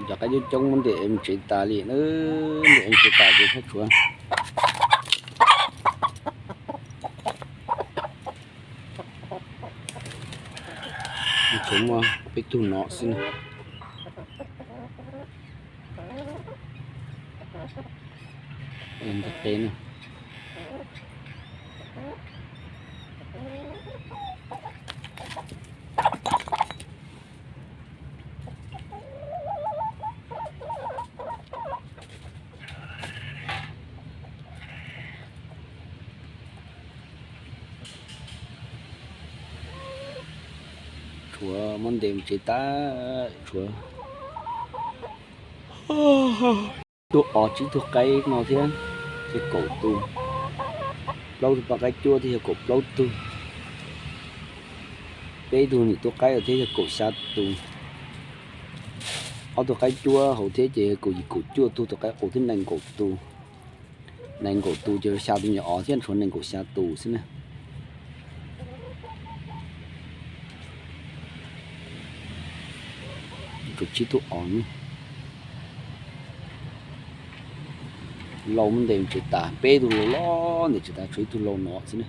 Cov qaib coob coob muab ntes mus tsev tas li, ntes mus tsev tas ces tshuav, tshuav muaj peb tug no xwb na. Tshuav muab ntes mus tsev tas, tshuav tug os tsib tug qaib no thiab, yog kaum tus. Plaub tug poj qaib cuab thiab yog kaum plaub tug. Peb tug niam tub qaib thiab yog kaum xya tus. Ob tug qaib cuab hauv thiab ces kaum yim kaum cuaj tug, tus qaib qus thiab nees nkaum tus. Nees nkaum tus ces xya tus me nyuam os thiab tshuav nees nkaum xya tus xwb na. Tshuav tsib tug os ne. Lauj, muab ntes tsev tas, peb tug lauj los ntes tsev tas, tshuav ib tug lauj no xwb ne.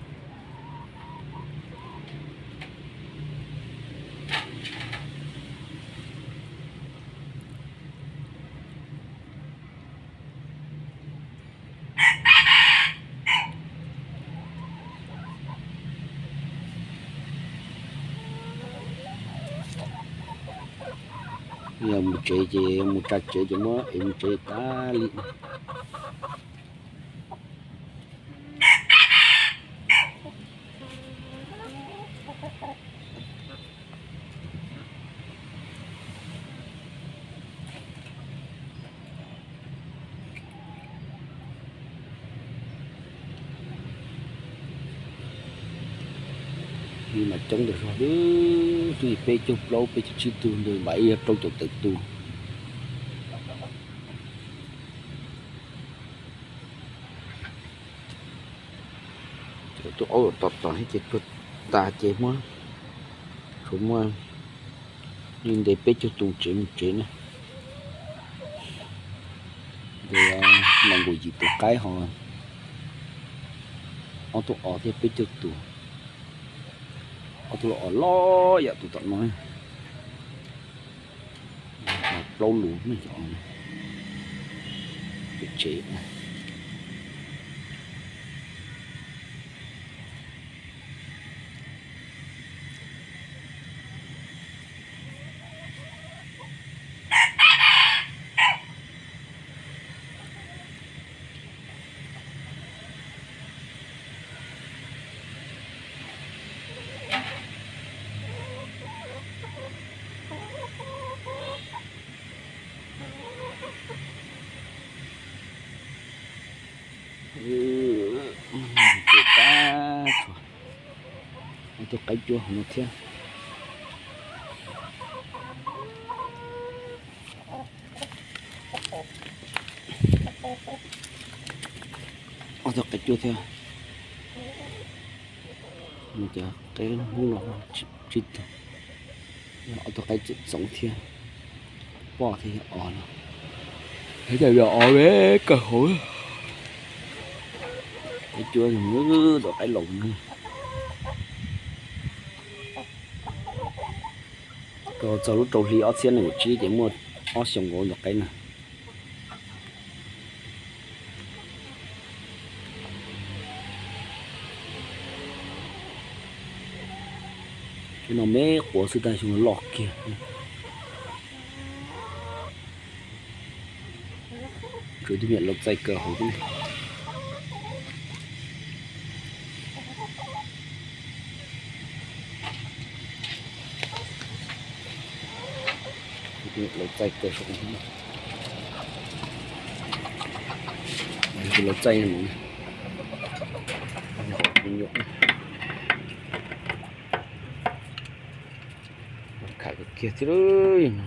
Yog mus tsev ces mus tsa tsev ces muab ev mus tsev tas li. Li mas coob ntawm zog, twb yog peb caug plaub peb caug tsib tug ntawd, npam ib yog rau caum tawm tus. Cov tub aub tom tom thiab ces tuag tas ces muab, tshuav muaj li ntes peb caug tus tsev mus tsev na. Ntes nees nkaum yim tus qaib ho ob tug os thiab peb caug tus. Ob tug los os loj yam tus tom no, plaub lus ne, cov tsev. Ces tab, ob tug qaib cuab hauv no thiab. Ob tug qaib cuab thiab. Cov qaib hub los tsib tug. Ob tug qaib txoom txoov thiab. Poj thiab yog os no. Ib co yog os ve kawg hauv. Qaib cuab, tom qaib laus na. Txog lub rau hli ob txhiab nees nkaum tsib ces muaj ob xyoos nkaus tom qaib na. Xyoo no me quav xwb tab xyoo no loj kiag. Tshuav tus me nyuam laus txaij kawg hauv thiab. Tus me nyuam laus txaij kawg saum no. Tus laus txaij no. Kham kawg kiag thiab no.